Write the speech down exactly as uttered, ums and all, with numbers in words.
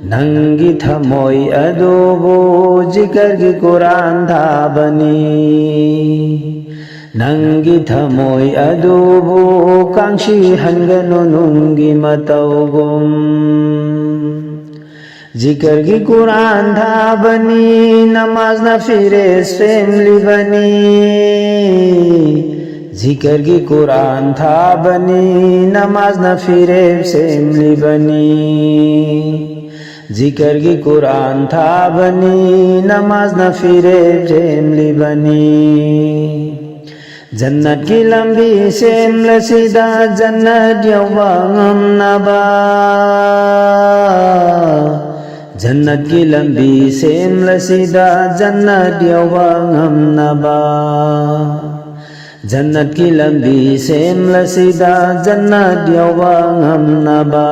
ꯅꯪꯒꯤ ꯊꯃꯣꯏ ꯑꯗꯨꯕꯨ ꯖꯤꯀꯔꯒꯤ ꯀꯨꯔꯥꯟ ꯊꯥꯕꯅꯤ꯫ ꯅꯪꯒꯤ ꯊꯃꯣꯏ ꯑꯗꯨꯕꯨ ꯀꯥꯡꯁꯤꯍꯟꯒꯅꯨ ꯅꯨꯡꯒꯤ ꯃꯇꯧꯒꯨꯝ꯫ ꯖꯤꯀꯔꯒꯤ ꯀꯨꯔꯥꯟ ꯊꯥꯕꯅꯤ, ꯅꯃꯥꯖꯅ ꯐꯤꯔꯦꯞ ꯁꯦꯝꯂꯤꯕꯅꯤ꯫ ꯖꯤꯀꯔꯒꯤ ꯀꯨꯔꯥꯟ ꯊꯥꯕꯅꯤ, ꯅꯃꯥꯖꯅ ꯐꯤꯔꯦꯞ ꯁꯦꯝꯂꯤꯕꯅꯤ꯫ ꯖꯤꯀꯔꯒꯤ ꯀꯨꯔꯥꯟ ꯊꯥꯕꯅꯤ, ꯅꯃꯥꯖꯅ ꯐꯤꯔꯦꯞ ꯁꯦꯝꯂꯤꯕꯅꯤ꯫ ꯖꯟꯅꯠꯀꯤ ꯂꯝꯕꯤ ꯁꯦꯝꯂꯁꯤꯗ ꯖꯟꯅꯠ ꯌꯧꯕ ꯉꯝꯅꯕ꯫ ꯖꯟꯅꯠꯀꯤ ꯂꯝꯕꯤ ꯁꯦꯝꯂꯁꯤꯗ ꯖꯟꯅꯠ ꯌꯧꯕ ꯉꯝꯅꯕ꯫ ꯖꯟꯅꯠꯀꯤ ꯂꯝꯕꯤ ꯁꯦꯝꯂꯁꯤꯗ ꯖꯟꯅꯠ ꯌꯧꯕ ꯉꯝꯅꯕ꯫